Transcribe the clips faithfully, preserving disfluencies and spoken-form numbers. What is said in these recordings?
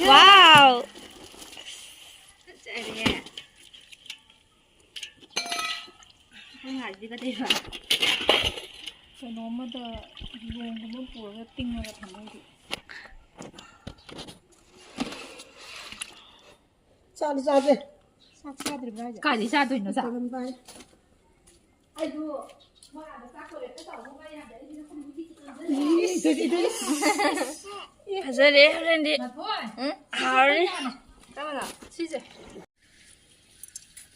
Wow! ꯐꯖꯔꯦ꯫ ꯑꯩꯈꯣꯏ ꯉꯥꯁꯤꯗꯤ ꯀꯩꯗꯧꯕ? ꯀꯩꯅꯣꯝꯃꯗ ꯂꯣꯡꯒꯨꯝꯕ ꯄꯨꯔꯒ ꯇꯤꯡꯉꯒ ꯊꯝꯃꯣꯏꯗꯤ꯫ ꯆꯥꯗꯤ ꯆꯥꯗꯦ꯫ ꯆꯥꯛ ꯆꯥꯗ꯭ꯔꯤꯕ꯭ꯔꯥ ꯍꯥꯏꯁꯦ? ꯀꯥꯏꯗꯩ ꯆꯥꯗꯣꯏꯅꯣ ꯆꯥꯛ? ꯀꯔꯝ ꯄꯥꯏ? ꯑꯩꯁꯨ ꯃꯥꯗ ꯆꯥꯛ ꯇꯣꯏꯂꯦꯠꯇ ꯇꯧꯕ ꯃꯩ ꯌꯥꯗꯦ꯫ ꯑꯩꯗꯤ ꯅꯈꯨꯠ ꯃꯈꯨꯠ ꯏ ꯆꯪꯖꯜꯂꯦ꯫ ꯐꯖꯔꯦ ꯍꯣꯔꯦꯟꯗꯤ꯫ ꯅꯥꯊꯣꯏ꯫ ꯎꯝ, ꯍꯥꯎꯔꯅꯤ꯫ ꯀꯔꯝꯕꯅꯣ? ꯁꯤꯁꯦ꯫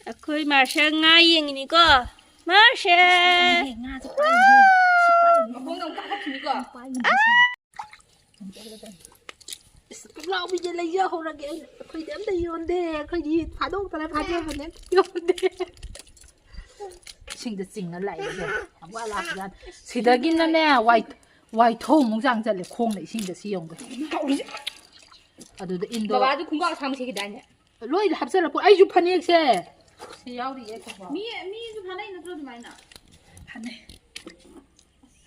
ꯑꯩꯈꯣꯏ ꯃꯥꯔꯁꯦꯜ ꯉꯥ ꯌꯦꯡꯉꯤꯅꯤꯀꯣ꯫ ꯃꯥꯔꯁꯦꯜ! ꯉꯥꯁꯦ ꯄꯥꯏꯅꯦ꯫ ꯁꯤ ꯄꯥꯏꯅꯦ꯫ ꯃꯈꯣꯡꯗ ꯑꯃꯨꯛ ꯀꯥꯈꯠꯈꯤꯅꯤꯀꯣ꯫ ꯄꯥꯏꯅꯦ꯫ ꯑꯁ, ꯄꯨꯛꯂꯥꯎꯕꯤꯁꯦ ꯂꯩꯖꯍꯧꯔꯒꯦ ꯑꯩꯅ꯫ ꯑꯩꯈꯣꯏꯗꯤ ꯑꯝꯇ ꯌꯣꯟꯗꯦ꯫ ꯑꯩꯈꯣꯏꯗꯤ ꯐꯥꯗꯣꯛꯇꯅ ꯐꯥꯖꯕꯅꯦ, ꯑꯝꯇ ꯌꯣꯟꯗꯦ꯫ ꯏꯁꯤꯡꯗ ꯆꯤꯡꯉ ꯂꯥꯛꯏꯁꯦ ꯌꯥꯝ ꯋꯥ ꯂꯥꯛꯄꯖꯥꯠꯅꯤ꯫ ꯁꯤꯗꯒꯤꯅꯅꯦ ꯋꯥꯏ-, ꯋꯥꯏꯊꯧꯃꯨꯛ ꯆꯥꯡ ꯆꯠꯂꯦ ꯈꯣꯡꯅ ꯏꯁꯤꯡꯗ, ꯁꯤ ꯌꯧꯒꯦ꯫ ꯑꯗꯨꯗ ꯏꯟꯗꯣ ꯕꯕꯥꯗꯨ ꯈꯣꯡꯒ꯭ꯔꯥꯎ ꯑꯁꯥꯡꯕ ꯁꯦꯠꯈꯤꯗꯥꯏꯅꯦ? ꯂꯣꯏ ꯍꯥꯞꯆꯜꯂꯛꯄ꯫ ꯑꯩꯁꯨ ꯐꯅꯦꯛꯁꯦ ꯁꯤ ꯌꯥꯎꯔꯤꯌꯦ ꯈꯣꯡꯒ꯭ꯔꯥꯎ꯫ ꯃꯤ, ꯃꯤꯁꯨ ꯐꯥꯅꯩ ꯅꯠꯇ꯭ꯔꯣ ꯑꯗꯨꯃꯥꯏꯅ? ꯐꯅꯦꯛ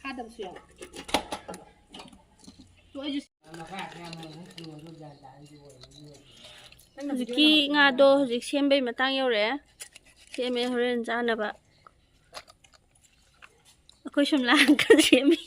ꯐꯥꯗꯕꯁꯨ ꯌꯥꯎꯋꯦ꯫ ꯇꯣ ꯑꯩꯁꯨ ꯍꯧꯖꯤꯛꯀꯤ ꯉꯥꯗꯣ ꯍꯧꯖꯤꯛ ꯁꯦꯝꯕꯩ ꯃꯇꯥꯡ ꯌꯧꯔꯛꯑꯦ꯫ ꯁꯦꯝꯃꯦ ꯍꯣꯔꯦꯟ ꯆꯥꯅꯕ꯫ ꯑꯩꯈꯣꯏ ꯁꯨꯝꯂꯥ ꯑꯪꯀꯜ ꯁꯦꯝꯃꯤ꯫